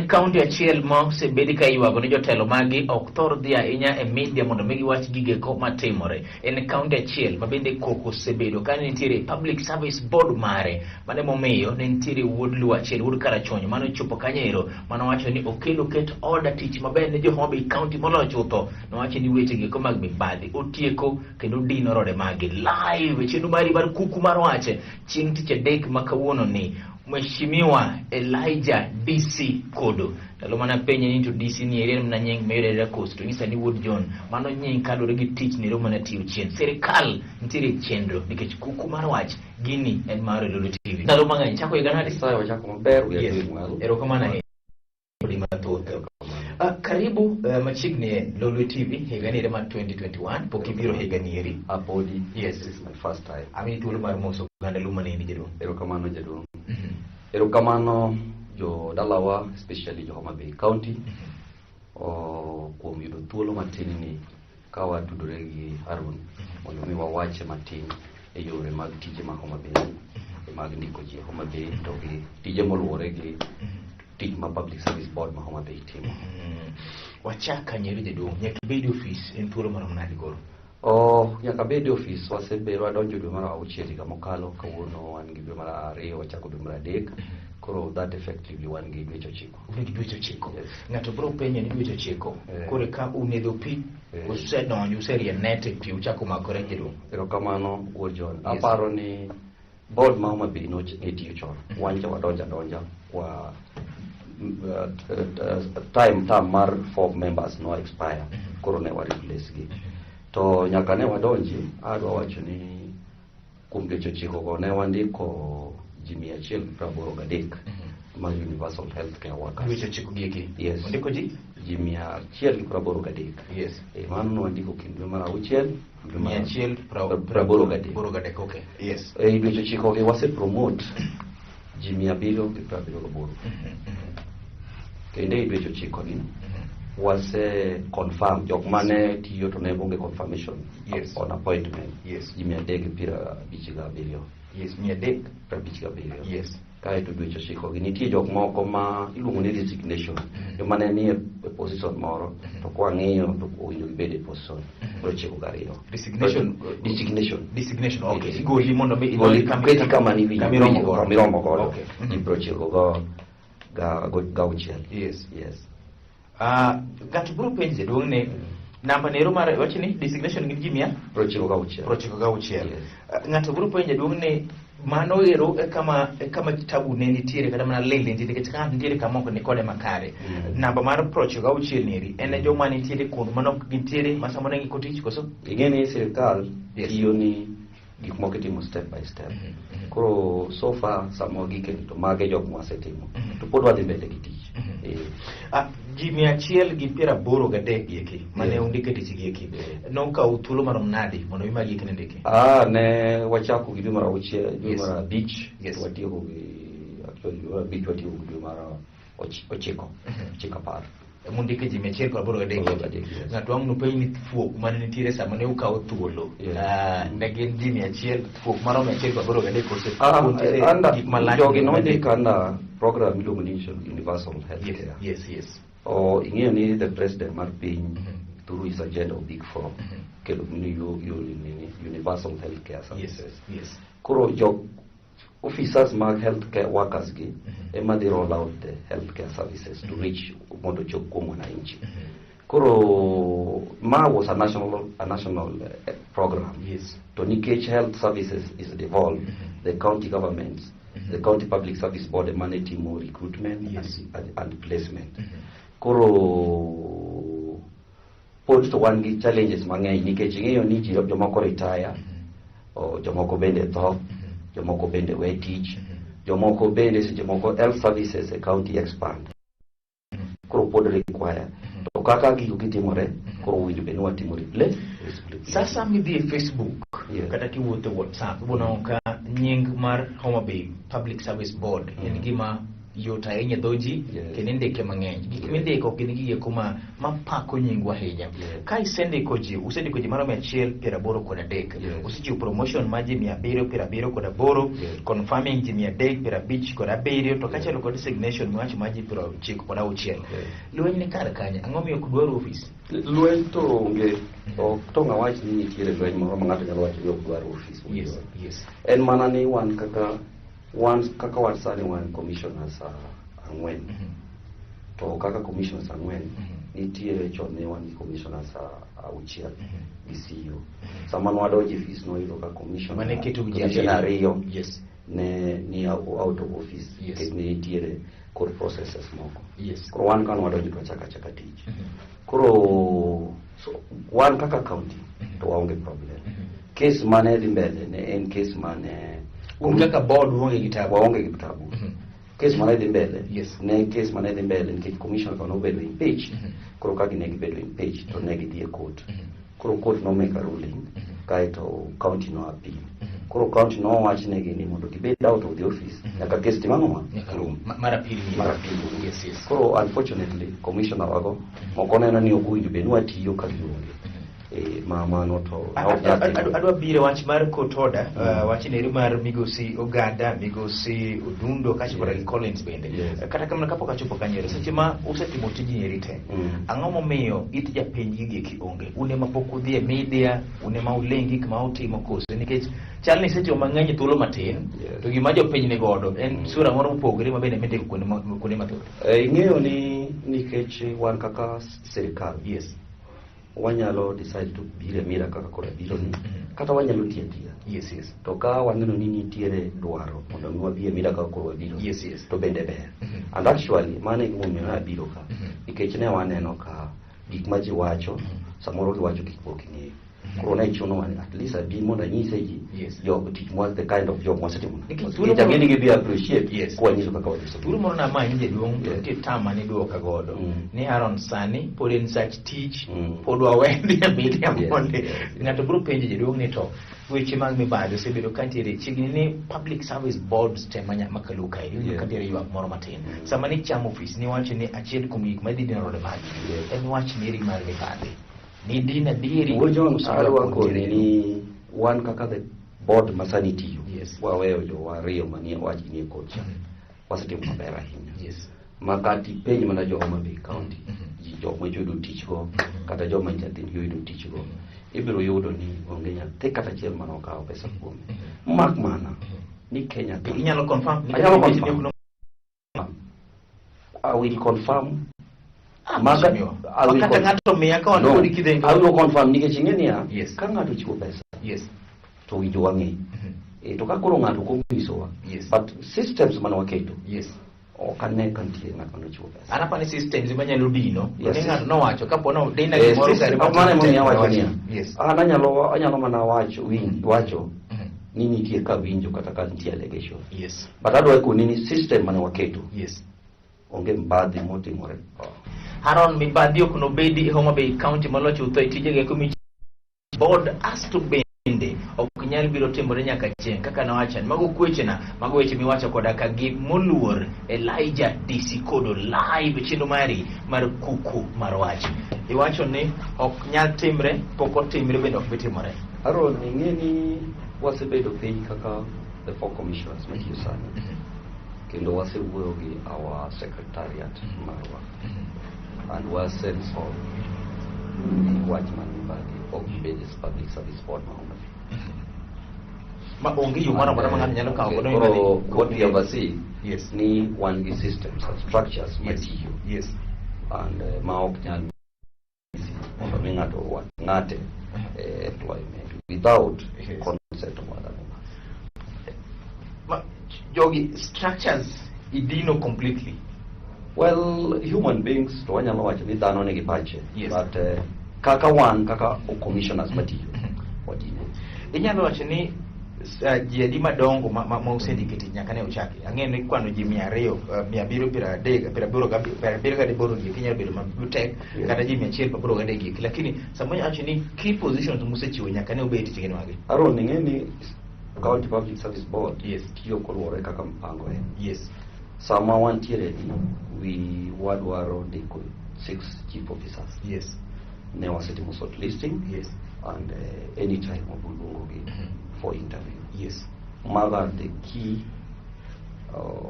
En kaunti achiel ma osebedi ka iywago ni jotelo magi ok thor dhi ahinya e media mondo mi giwach gigeko matimore. En kaunti achiel ma bende koko osebedo ka nitiere Public Service Board mare. Mano emomiyo ne nitiere wuod Luo achiel, wuod Karachuonyo, mane ochopo kanyo ero, mane owacho ni okel oket order tich maber ne jo Homa Bay County moloyo chutho. Nowacho ni weche geko mag mibadhi otieko kendo dino rode magi live e chenro mari mar kuku mar wach chieng' tich adek ma kawuono ni Mheshimiwa Elijah DC Kodo. Ndalo mana penje ni to DC ni eri en mana nying mayudore Coast to nyisa ni wuod John mano nying kaluwore gi tich nero mana tiyo chien. Sirikal nitiere e chenro nikech kuku mar wach gini en mar Lulu TV. Ndalo mang'eny chako higa nade? Nyasaye wachako maber, we are Yes. doing well. Erokamano ahinya. Kodi mathoth. Karibu machiegni e Lolwe TV higa ni eri mar 2021 pok ibiro higa ni eri. Apodi. Yes. This is my first time. Amiyi thuolo mar moso oganda Luo maneni jaduong'. Erokamano jaduong'. Erokamano jo dalawa, especially jo Homa Bay County, o, kuom yudo thuolo matin ni ka watudore gi Harun mondo mi wawache matin e yore mag tije ma Homa Bay, mag ndiko ji e Homa Bay to gi tije moluwore gi tich ma Public Service Board ma Homa Bay timo. Wachak kanyo jaduong', nyaka ibed e ofis en thuolo maromo nade koro? Oh, nyaka bed e ofis wasebedo wadonjo dwe mar auchiel higa mokalo kawuono wan gi dwe mar ariyo wachako dwe mar adek koro that effectively wan gi dweche 9. Un gi dweche 9. Yes. Ng'ato biro penjo ni dweche 9. Koro ka un e dho pi, usedonjo, userie net e pi, uchako mako rech jaduong'. Erokamano wuod John. Yes. Aparo ni board ma Homa Bay ne tiyo chon. Wan cha wadonjo adonja kwa time term mar four members no expire. Koro ne wa replace gi. To nyaka ne wadonji, adwa wacho ni kuom dweche 9 go ne wandiko ji 183 ma universal healthcare workers. Dweche 9 gi eki. Yes. Ondiko ji? Ji 183. Yes. E, mano ne wandiko kind dwe mar auchiel dwe mar 183 83. Okay. Yes. E dweche 9 gi wase promote ji 778. Kendo e dweche 9 gi wase confirm jok mane tiyo to ne onge confirmation on appointment. Yes. Ji 357. Yes, 300 57. Yes. Kaeto dweche 9 gi nitie jok moko ma iluongo ni resignation. Joma ne nie e position moro to kwang'iyo to owinjo gibed e position 92. Resignation. Designation. Designation, okay. Yes. Igoli mondo mi Igoli kama keti kama niwinjo kama iromo godo. kama iromo godo. Okay. Ji 96 gauchiel. Yes. Yes. Ng'ato biro penjo jaduong' ni namba nero mar wach ni designation gin ji mia 96. 96. Yes. Ng'ato biro penjo jaduong' ni mano ero e kama tabu ne nitiere kata mana lil nitiere nikech ka ng'ato nitiere kama ok ni kode makare. Namba mar 96 neri en e joma nitiere kuond mane ok gintiere ma samoro ne giko tich koso? Ing'e ni sirikal Yes. tiyo ni gik moko itimo step by step. Koro so far sama wagike ni to mage jok mwasetimo. To pod wadhi mbele gi tich. Ji 183 gi eki mane undiko e tich gi eki nokawo thuolo marom nade mondo mi magi eki ne ndiki? Ne wachako gi dwe mar auchiel, dwe Yes. mar abich, Yes. to watieko gi actually dwe mar abich watieko gi dwe mar 9, 9 10. Mondike ji 183. 83, yes. Ng'ato ang' nopenj ni fuok mane nitiere sama ne ukawo thuolo. Yes. Ne gin ji 100, fuok maromo 183 kose nitiere gik malach Jogi mane nondik under program miluongo ni Universal Healthcare. Yes. O ing'eyo ni the president mar piny through his agenda of Big Four kelo ni Universal Healthcare Services. Yes. Koro jok officers mag healthcare workers gi ema dhi roll out the healthcare services to reach mondo chop kuom wananchi. Koro ma was a national program. Yes. To nikech health services is devolved, the county governments, the county public service board ema ne timo recruitment and placement. Koro pod to wan gi challenges mang'eny nikech ing'eyo ni ji jomoko retire, o, jomoko bende tho, jomoko bende we tich, jomoko bende seche moko health services e county expand. Koro pod require. To kaka gigo gitimore, koro owinjo bed ni watimo replace. Sasa midhi e Facebook kata kiwuotho e WhatsApp ibiro neno ka nying mar Homa Bay Public Service Board en gima Yot ahinya e dho ji kendo indike mang'eny. Gik mindiko gin gigo ma mapako nyingwa ahinya. Ka isendiko ji, usendiko ji maromo 183. Usechiwo promotion mar ji 778, confirming ji 357, to kaachiel kod resignation miwacho mar ji 96. Lweny ni kar kanye? Ang'o miyo ok dwar ofis? Lweny to onge. Ok to ng'awach ni nitiere lweny moro ma ng'ato nyalo wacho ni ok dwar ofis. En mana ni wan kaka wan sani wan commissioners ang'wen. To kaka commissioners ang'wen, nitiere chon ne wan gi commissioners auchiel gi CEO. Sama nwadonjo e ofis nwayudo ka commissioner Mane keto ji commissioner abiriyo. ariyo ne ni out of office nikech ne nitiere court processes moko. Koro wan ka nwadonjo to wachako achaka tich. Koro so, wan kaka county to waonge problem. Case mane dhi mbele ne en case mane Un kaka board uonge gi tabu. Waonge gi tabu. Case mane dhi mbele ne case mane dhi mbele nikech commissioner ka nobedo impeach. Koro ka gine gibedo impeach to ne gidhi e court. Koro court no make a ruling, kaeto county no appeal. Koro county nowach negi ni mondo gibed out of the office nyaka case tim ang'o ma Nyaka rum. Mar appeal ni. Mar appeal. Koro unfortunately commissioner wago moko neno ni ok owinjo bed ni watiyo ka gionge. Ma mano to ok nyal timore. Adwa biro wach mar court order, wach neri mar migosi Ogada, migosi Odundo kaachiel koda gi Collins bende. Kata kamano kapok achopo kanyo, seche ma usetimo tijni eri te, ang'o momiyo it japiny gigi eki onge? Un ema pok udhi e media, un ema uling gik ma utimo koso? Nikech chal ni isetimo mang'eny e thuolo matin, to gima jopiny ni godo en sura moro mopogore ma bende mindiko kuonde mathoth. Ing'eyo ni nikech wan kaka sirikal wanyalo decide to biro e media kaka koro abiro ni, kata wanyalo tiyo atiya. Yes, yes. To ka waneno ni nitiere dwaro mondo mi wabi e media kaka koro wabiro, Yes. to bende ber. And actually mano e gimomiyo ne abiro ka, nikech ne waneno ka gik ma ji wacho, samoro giwacho gik mok ing'eyo. Koro ne chunowa ni at least abi mondo anyise ji jo tich mwa, the kind of job mwasetimo. Nikech thuolo Nikech ang'e ni gidhi appreciate kwanyiso kaka wadhi. Thuolo moro namanyi jaduong', to nitie term mane iduoka godo. Ni Aaron sani pod en sach tich, pod wawe dhi e media mondi. Ng'ato biro penjo jaduong' ni to weche mag mibadhi osebedo ka nitiere chiegni ni public service boards te makaluo kae, iwinjo ka nitiere ywak moro matin. Sama nichamo ofis niwacho ni achiel kuom gik madhi dino rode magi en wach neri mar mibadhi. Ni din adieri Wuo John, koso adwa ywak koni nitiere? Ni wan kaka the board ma sani tiyo, waweyo jowa ariyo manie wach nie court cha. Wasetimo maber ahinya. Ma kata ipenj mana jo Homa Bay County, ji jok ma joyudo tich go, kata joma nyathindgi oyudo tich go, ibiro yudo ni onge nyathi kata achiel mane okawo pesa kuome. Mak mana ni Kenya ka. Inyalo confirm? Anyalo confirm. I will confirm. Mheshimiwa. I will Kata ng'ato miya ka wan No. kodi kidhengo. I will confirm nikech ing'e niya, ka ng'ato ochiwo pesa, to winjo wang'e. To ka koro ng'ato ok onyisowa, but systems mane waketo, ok ane ka nitie ng'at mane ochiwo pesa. An apani systems ema nyalo dino. Yes. Ni ng'ato nowacho kapo no dina gimoro kare mano emomiyo awacho niya, an anyalo mana wacho wacho ni nitie ka winjo kata ka nitie allegation. But adwa koni ni system mane waketo, onge mbadhi motimore. Haron, mibadhi ok nobedi e Homa Bay County molocho chutho e tijegi eko board asto bende ok nyal biro timore nyaka chieng' kaka nawacho ni mago kwechena, mago weche miwacho koda ka gi moluor Elijah DC Kodo live chenro mari mar kuku mar wach. Iwacho ni ok nyal timre, pok otimre bende ok bi timore. Aaron, ing'e ni wasebedo piny kaka the four commissioners matiyo sani, kendo wasewuoyo gi our secretariat marwa and waseresolve ni wach mar mibadhi ok bed e public service board ma Homa Bay. Ma onge yo moro amora ma ng'ato nyalo kawo godo Koro mibadhi. what we oversee ni wan gi systems and structures matiyo and ma ok nyal mondo mi ng'ato orwak ng'ate e employment without consent of other members. Ma, jogi structures idino completely. Well, human beings to wanyalo wacho ni dhano nigi pache. But kaka wan kaka commissioners matiyo, wadino. Inyalo wacho ni ji adi madongo ma usendiko e tich nyaka ne uchaki? Ang'eyo ni kwano ji 200, 730, 78 gi inyalo bedo matek, kata ji 183 gi, lakini samoro inyalo wacho ni key positions musechiwo nyaka ne ubed e tich gin mage? Aaron, ing'e ni County Public Service Board tiyo koluwore kaka mpango en. Sama wantiere ni, we wadwaro ndiko 6 chief officers. Ne wasetimo shortlisting. And anytime wabiro luongogi for interview. Mago are the key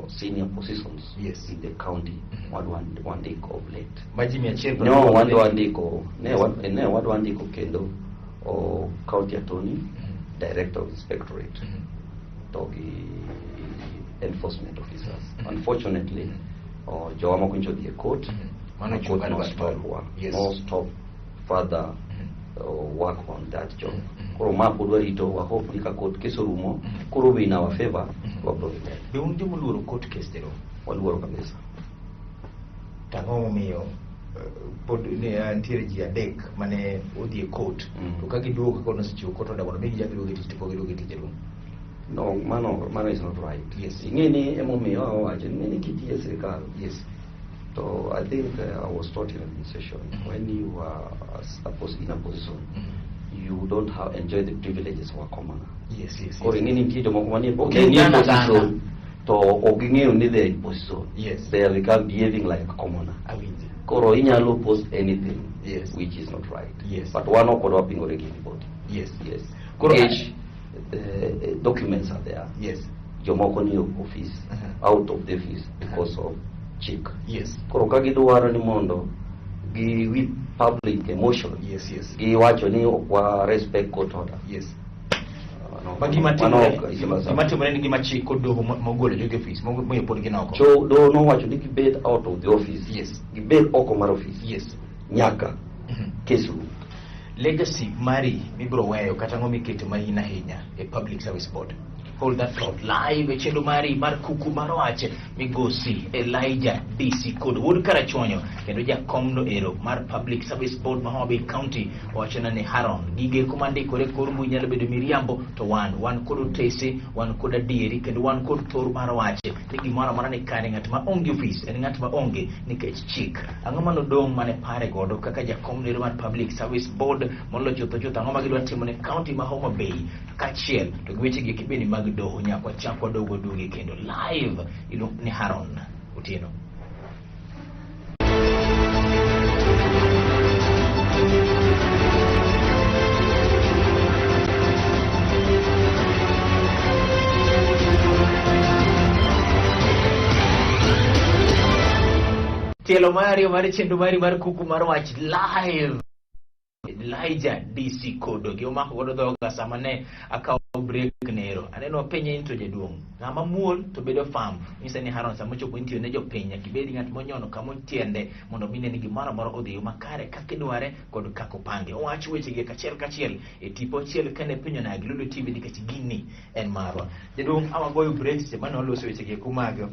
senior positions in the county wadwa wandiko of late. Maji 100 No, wadwa ndiko ne ne wadwa ndiko kendo o county attorney, director of inspectorate, to gi enforcement officers. Unfortunately, jowa moko nyocha odhi e court. Mano Ma court ochungo no advert. stop wa. No stop further work on that job. Koro ma pod warito, wa hope ni ka court case orumo, koro be in our favor, wabro dhi mbele. Be un joma oluoro court case tero? Waluoro kabisa. To ang'o momiyo pod ne nitiere ji 3 mane odhi e court, to ka giduogo kaka nosechiwo court order mondo mi gichak giduog e tich, to pok giduogo e tich jaduong'? No, mano is not right. Ing'e ni emomiyo awacho, ing'e ni kitiyo e sirikal. To I think I was taught in administration, when you are in a position, you don't have enjoy the privileges of a commoner. Yes. Koro ing'e ni nitie jomoko manie Ok nie gin dhano position, dhano. to ok ging'eyo ni they are in position. They have become behaving like a commoner. Awinjo. Koro inyalo post anything which is not right. But wan ok wadwa pingore gi anybody. Yes. Koro Nikech the documents are there. Jomoko ni office, out of the office because of chik. Koro ka gidwaro ni mondo gi with public emotion. Giwacho ni ok wa respect court order. No, Ma gima mano timore, ok is gima timore ni gima chik kod doho mogolo jogi e office, momiyo pod gin oko. Cho doho nowacho ni gibed out of the office. Gibed oko mar office. Nyaka case rum. Legacy mari mibiro weyo kata ang'o miketo ma in ahinya e Public Service Board. Hold that thought live e chenro mari mar kuku mar wach migosi Elijah DC Kodo wuod Karachuonyo kendo jakomno ero mar Public Service Board ma Homa Bay County owachona ni Haron gige kuma ndikore kor mbui nyalo bedo miriambo to wan kod otese, wan kod adieri kendo wan kod thor mar wach ni gimoro amora ni kare. Ng'at ma onge ofis en ng'at ma onge nikech chik. Ang'o manodong' mane pare godo kaka jakom ero mar Public Service Board moloyo chutho chutho ang'o ma gidwa timo ne county ma Homa Bay kaachiel to gi weche gi bende mag doho nyaka wachak wadogo duogi kendo live iluongo ni Haron Otieno. Tielo mar ariyo mar chenro mari mar kuku mar wach live Elijah DC Kodo gi omako godo dhoga sama ne akawo break nero. Aneno apenje ni to jaduong', ng'ama muol to bedo firm. Nyisa ni Haron sama ochopo intiyo ne jopiny nyaka ibed ng'at monyono kama tiende mondo mi ne ni gimoro amora odhi yo makare kaka idware kod kaka opange. Owacho wechegi kachiel kachiel e tipo achiel kane penjo na gi Lulu TV nikech gini en marwa. Jaduong' awagoyo break seche mane waloso wechegi eko mag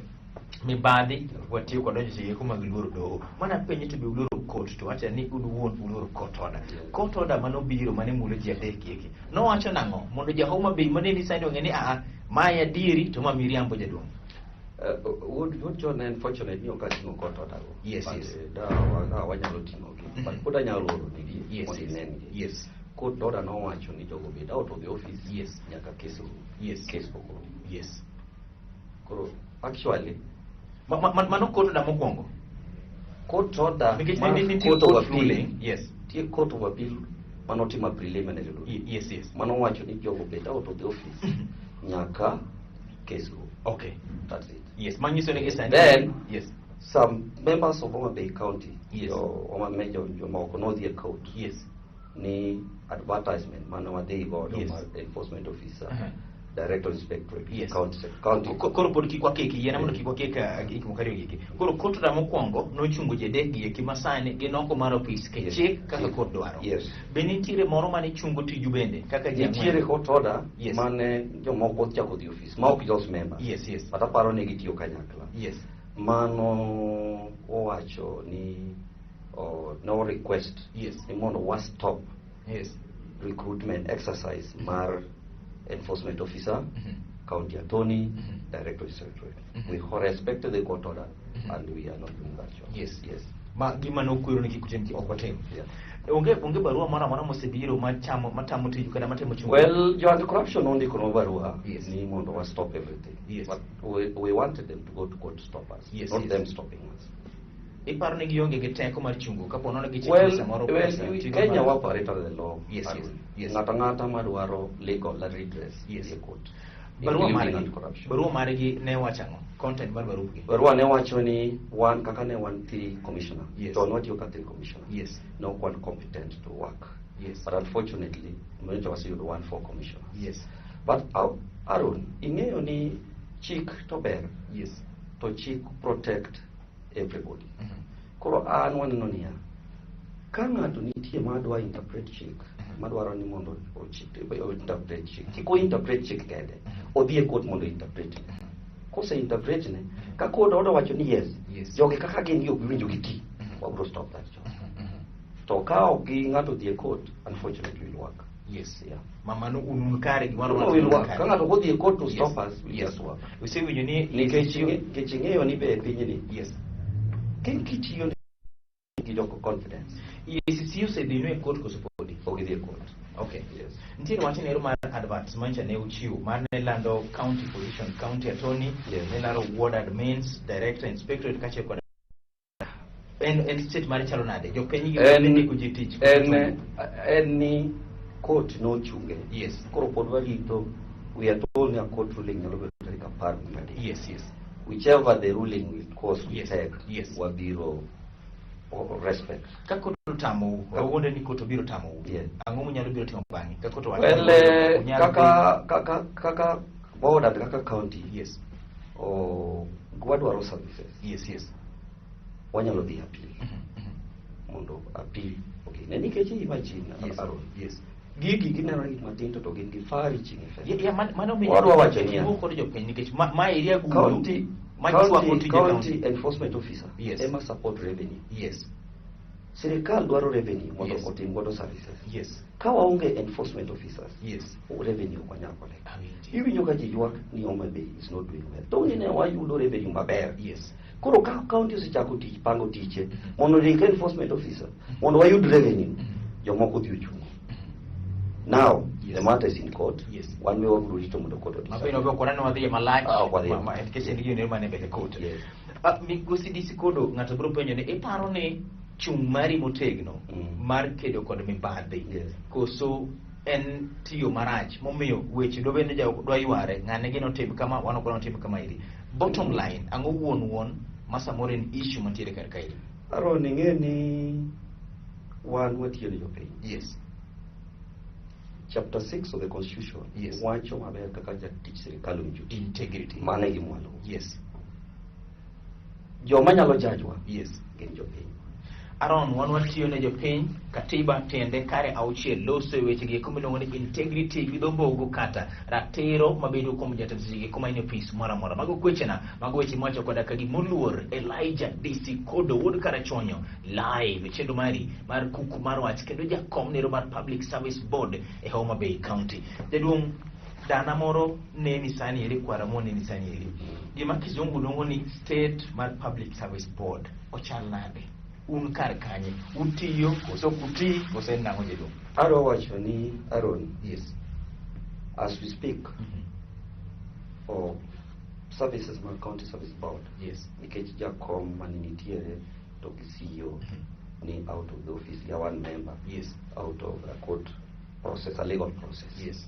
mibadhi watiyo kod donjo seche eko mag luoro doho. Mana penjo to be uluoro court to wacho ni un wuon uluoro court order. Court order manobiro mane mulo ji adek eki. Nowacho nang'o mondo ja Homa Bay mane ni sani ong'e ni aa mae adieri to ma miriambo jaduong'. Wuod John en fortunate ni ok ating'o court order go. Yes, But, yes. da wanyalo ting'o gi. But pod anyalo oro negi mondo inen gi. Court order nowacho ni jogo bed out of the office. Nyaka case rum. Case pok orumo. Koro actually Mano court order mokwongo. Court order Nikech mar nitie court of court appeal. ruling. Yes. Nitie court of appeal manotimo preliminary ruling. Yes. Mano wacho ni jogo bed out of the office nyaka case rum. Okay. That's it. Yes, manyiso ni gisani. Then, Yes. some members of Homa Bay County, jo Homa Bay jomoko nodhi e court. Ni advertisement mane wadhi godo mar enforcement officer, director inspectorate, county. Koro pod kik wakeki, yiena mondo kik wakek gik moko ariyo gieki. Koro court order mokwongo nochungo ji adek gi eki masani gin oko mar ofis ke chik kaka court dwaro. Be nitiere moro mane chungo tiju bende kaka ji ang'wen? Nitiere court order mane jomoko ochako dhi ofis ma ok jos member. Yes. But aparo ni gitiyo kanyakla. Mano owacho ni no request ni mondo wa stop recruitment exercise mar enforcement officer, county attorney, director of inspectorate. We respect the court order and we are not doing that job. Yes. Yes. Ma gima nokwero ni kik utim ok watim. Yeah. Onge barua moro amora mosebiro machamo matamo tiju kata matemo chungo? Well, jo anti-corruption nondikonwa barua Yes. ni mondo wa stop everything. Yes. But we wanted them to go to court to stop us, not them stopping us. Iparo ni gionge gi teko mar chungo kapo nono gichiko Well, samoro well, pesa tigo Kenya mar- operate under the law. Yes. Ng'ato ang'ata madwaro legal redress dhi e court. Barua Including margi, anti-corruption. barua margi ne wacho ang'o? Content mar barupgi. Barua ne wacho ni wan kaka ne wan three commissioner. To nwatiyo ka three commissioner. Ne ok wan competent to work. But unfortunately, nyocha waseyudo wan four commissioners. But Aaron, ing'eyo ni chik to ber. To chik protect everybody. Koro an waneno niya, ka ng'ato nitie madwa interpret chik, madwaro ni mondo o interpret chik, kik o interpret chik kende, odhi e court mondo interpret ne. Kose interpret ne, ka court odwa wacho ni yes, jogi kaka gin gi ok giwinjo giti, wabiro stop that job. To ka ok gi ng'ato odhi e court, unfortunately will work. Yeah. Ma mano un kare gimoro No, will work. Ka ng'ato ok odhi e court to stop us, we just work. Usewinjo ni Nikech ing'eyo ni be e pinyni, kitiyo gi joko confidence, EACC osedhinu e court koso podi? Ok gidhi e court. Okay. Yes. Nitiere wach nero mar adverts mancha ne uchiwo mar ne lando county position, county attorney, ne lando ward admins, director, inspectorate kaachiel kod en state mare chalo nade? Jopiny gi ndiko ji tich. En ni court nochunge. Koro pod warito, we are told ni a court ruling nyalo bedo tarik 13. Whichever the ruling will cause we take, wabiro respect. Ka court otamou, wawuonde ni court obiro tamou. Ang'o munyalo biro timo bang'e? Ka court owacho Well, ni unyal kaka board and kaka county, o wadwaro services. Wanyalo dhi appeal. Mondo appeal okay. Nikech imagine, Aaron, gigi gineno gik matindo to gin gi far reaching effect. Yeah, mano miyo Wadwa wacho niya. wuo kod jopiny nikech ma area gulu ma chwako tije County county. enforcement officer ema support revenue. Sirikal dwaro revenue mondo otim godo services. Ka waonge enforcement officers, revenue ok wanyal collect. Awinji. Iwinjo ka ji ywak ni Homa Bay is not doing well. To ni ne wayudo revenue maber. Koro ka county osechako tich pango tiche mondo ondik enforcement officer mondo wayud revenue, jomoko dhi ochungo. Now, the matter is in court. Wan be wabiro rito mondo court Ma odecide. bende ok waneno wadhiye malach. Ah, ok wadhiye. Ma nikech en gino mane mbele court. Yes. Migosi DC Kodo, ng'ato biro penjo ni iparo ni chung' mari motegno mar kedo kod mibadhi koso en tiyo marach momiyo weche dwa bende dwa yware ng'ane gino tim kama wan ok wadwa tim kama iri. Bottom line, ang'o wuon wuon ma samoro en issue mantiere kar kaeri? Aaron, ing'e ni wan watiyo ne jopiny. Chapter 6 of the Constitution wacho maber kaka jatich sirikal owinjo ti. Integrity. Mano e gima waluwo. Joma nyalo jajwa gin jopiny. Aaron, wan watiyo ne jopiny, katiba tiende kare 6 loso e weche gi eko miluongo ni integrity gi dho mbogo kata ratiro mabedo kuom jatend seche gi eko ma en e ofis moro amora. Mago kwechena, mago weche mwacho koda ka gimoluor Elijah DC Kodo wuod Karachuonyo live e chenro mari mar kuku mar wach kendo jakom nero mar Public Service Board e Homa Bay County. Jaduong' dana moro neni sani eri, kwara mo neni sani eri. Gima kizungu luongo ni state mar Public Service Board ochal nade? Un kar kanye? Utiyo koso ok uti koso en nang'o jaduong'? Adwa wacho ni Aaron, as we speak, for services mag County Service Board, nikech jakom mane nitiere to gi CEO ni out of the office, ya one member out of a court process, a legal process.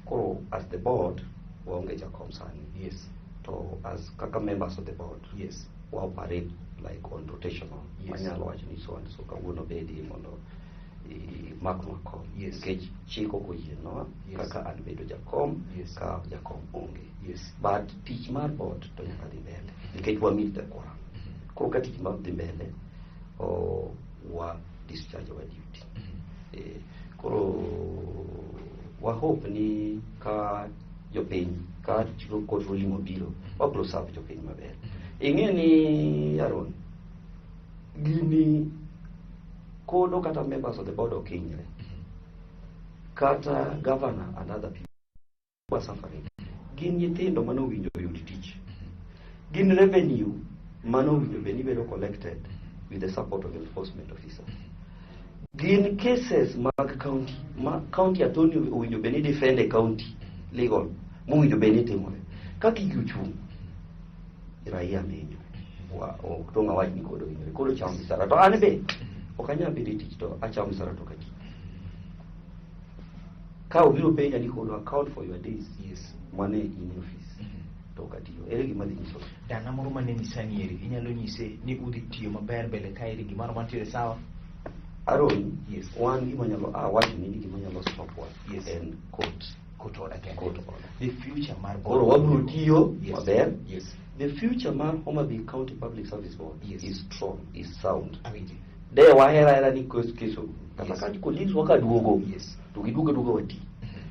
Koro as the board waonge jakom sani. To as kaka members of the board, wa operate like on rotational. Wanyalo wacho ni so and so kawuono bedi mondo imaknwa kom. Nikech chik ok oyienwa kaka an bedo jakom ka jakom onge. But tich mar board to nyaka dhi mbele nikech wa meet the quorum. Koro ka tich mar dhi mbele, wa discharge our duty. Koro wa hope ni ka jopiny ka court ruling obiro wabiro serve jopiny maber. Ing'e ni Aaron, gini kodo kata members of the board ok hinyre. Kata governor and other people who are suffering. Gin nyithindo mane owinjo oyud tich. Gin revenue mane owinjo bed ni bedo collected with the support of enforcement officer. Gin cases mag county ma county attorney owinjo bed ni defend e county legal mowinjo bed ni timore. Ka gigi ochung', raia menyo. Wa ok tong' awach ni kod ohinyore. Koro chamo misara. To an be ok anyal bedo e tich to achamo misara to ok ati. Ka obiro penja ni koro account for your days mane in e office to ok atiyo. Ere gima dhi nyiso? Dana moro maneni sani eri inyalo nyise ni udhi tiyo maber mbele ka eri gimoro mantiere sawa. Aaron, Yes. wan gima nyalo awacho ni gima nyalo stop wa en court. Court order kende. Court order. The future mar Koro wabiro tiyo maber. The future mar Homa Bay County Public Service Board is strong, is sound. Awinji. De wahera hera ni kes kes kata ka colleagues wa kaduogo to giduogo aduoga wati.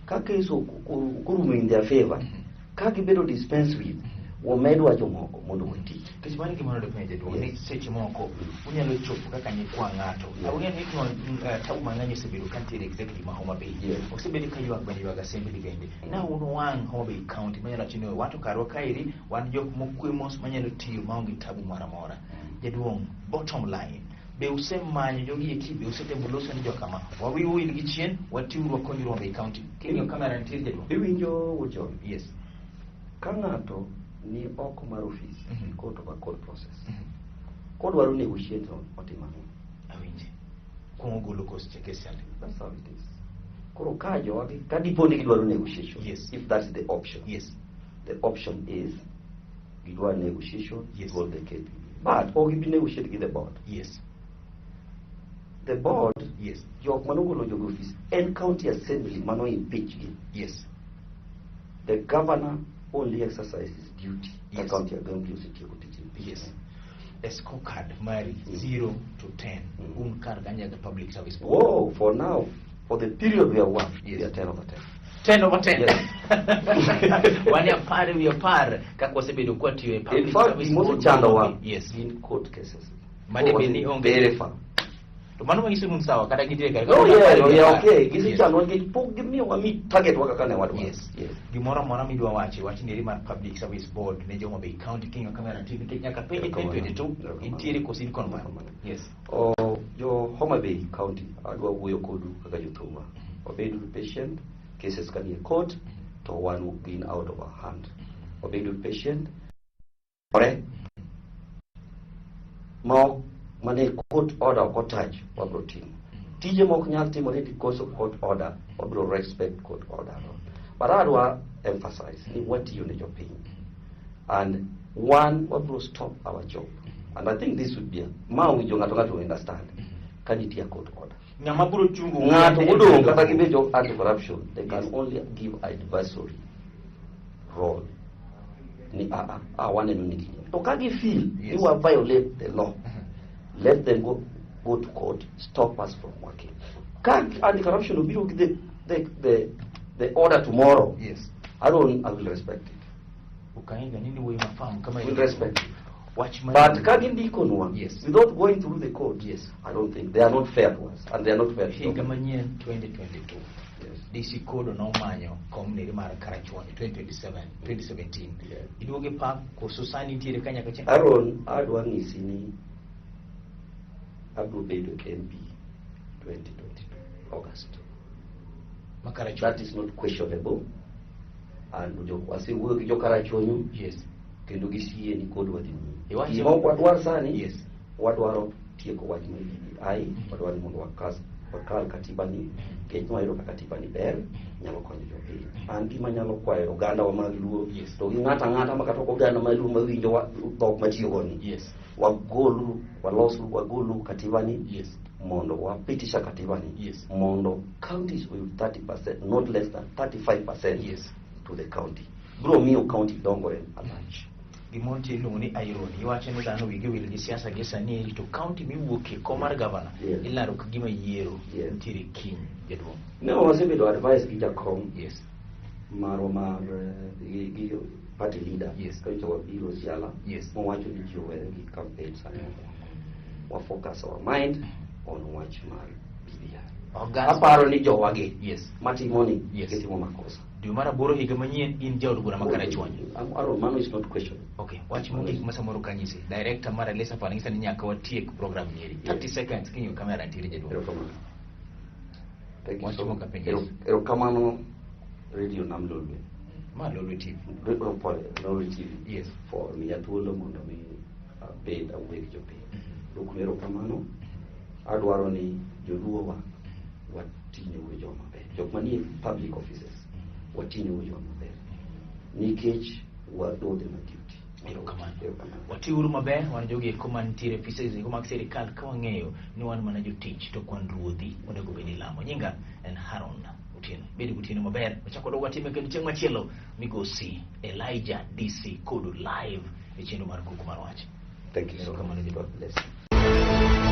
Ka kes orumo in their favor, ka gibedo dispense with, wamedwa jomoko mondo wati. Nikech mano gima nodo penjo jaduong' ni seche moko unyalo chopo kaka nyikwa ng'ato. Awinjo ni tabu mang'eny osebedo ka nitiere executive ma Homa Bay. Osebedo ka ywak bende ywak assembly bende. Na un wang' Homa Bay County manyalo wacho ni wato karwa kaeri wan jok mokwe mos manyalo tiyo maonge tabu moro amora. Jaduong', bottom line, be usemanyo jogi eki, be usetemo loso ni jokama wawiu wil gi chien, watiuru wakonyuru Homa Bay County. King'iyo kamera nitiere, jaduong'. Iwinjo, Wuod? Yes. Ka ng'ato ni oko mar ofis court of a court process, kodwaro negotiate otimo ang'o? Awinji. Kuongo golo kos cheke sande. That's how it is. Koro ka jowagi ka dipo ni gidwaro negotiation, if that's the option, the option is gidwaro negotiation, go the KPB. But ok gibi negotiate gi the board. The board, jok manogolo jogo ofis en county assembly mano impeach gi. The governor only exercises duty ka county assembly osetieko tich impeachment. Yes. A scorecard mari 0 to 10 un kar kanyaga Public Service Board. Whoa, for now, for the period we are working, we are 10 over 10. 10 over 10. Yes. Wan e 10 wi 10 kaka wasebedo kwatiyo e In Public fact, Service Board. gimosechandowa gin court cases. Mane bed ni onge. Very far. To mano manyiso ni un sawa kata gintiere kare. Oh yeah, we are okay. Yes. Gisechandwa nikech pok gimiyowa mi target wa kaka ne wadwaro. Yes. Gimoro amora midwa wacho, wach neri mar Public Service Board ne jo Homa Bay County king'iyo kamera nitie nikech nyaka penji 2022 intiere koso in confirm. Yes. O jo Homa Bay County adwa wuoyo kodu kaka jothumwa. Wabedu patient, cases kanie court to wan gin out of our hand. Wabedu patient. Ore ma ok mane court order ok otach wabro timo. Tije mok nyal timore because of court order, wabro respect court order no. But adwa emphasize ni watiyo ne jopiny. And one, wabro stop our job. And I think this would be a, ma owinjo ng'ato ng'ato understand ka nitie court order. Ng'ama biro chungo Ng'ato modong' kata gibed jo anti-corruption, they can only give advisory role. Ni a a a waneno ni gini. To ka gi feel ni wa violate the law, let them go to court, stop us from working. Ka anti-corruption obiro gi the order tomorrow, I don't, I will respect it. Ukainga nini wuoyi mafahamu kama Will respect it. Wach mar But ka gindikonwa, without going through the court, I don't think they are not fair to us, and they are not fair to Higa manyien 2022. DC Kodo nomanyo kom neri mar Karachuonyo 2027 2017. Iduoge pak koso sani nitiere ka nyaka chieng'? Aaron, adwa ng'isi ni abiro bedo MP 2022 August. Ma Karachuonyo. That is not questionable. And jo wasewuoyo gi jo Karachuonyo. Kendo gisiyie ni kod wadhi nyime. Iwacho- Gima ok wadwar sani, wadwaro tieko wach mar BBI, wadwaro ni mondo wakal katiba ni, nikech nwayudo ka katiba ni ber, nyalo konyo jopiny. An gima nyalo kwayo oganda wa mag Luo, to gi ng'ato ang'ata ma kata ok oganda mar Luo mawinjo dhok matiyogo ni, wagolu, walosuru, wagolu katiba ni, mondo wapitisha katiba ni, mondo counties oyud 30%, not less than 35% to the county. Biro miyo county dongore alach. Gimoro nitie iluongo ni irony. Iwacho ni dhano wigi wil gi siasa gi sani eri to county miwuokie kom mar gavana ilaro ka gima yiero nitiere kiny, jaduong'. Ne wasebedo advice gi jakom marwa mar gi party leader kaeto wabiro Siala mowacho ni ji owere gi campaign sani mokwongo. Wa focus our mind on wach mar BBI. August. Aparo ni jowagi matimo ni gitimo makosa. Dwe mar aboro higa manyien in jaod bura ma Karachuonyo. Aaron, mano is not question. Okay, wach mogik ma samoro kanyisi. Director mar Elisa Fan nyisa ni nyaka watiek program nieri. 30 seconds king'iyo kamera nitiere jaduong'. Erokamano. Thank you Wach so mok much. apenji. Erokamano Radio Nam Lolwe. Ma Lolwe TV. Pole, Lolwe TV. Yes. For miya thuolo mondo mi abed awuoye gi jopiny. Dwoknu erokamano. Adwaro ni joluowa wating'e joma maber. Jok manie public offices wating'e joma maber. Nikech wadhodhe ma duty. Erokamano. Erokamano. Watiuru maber wan jogi eko mantiere offices eko mag sirikal ka wang'eyo ni wan mana jotich to ok wan ruodhi onego bed ni ilamo. Nyinga en Haron Otieno. Bed gotieno maber. Wachako dog watime kendo chieng' machielo migosi Elijah DC kodu live e chenro mar Kuku mar Wach. Thank you so Erokamano much. jaduong'. God bless you.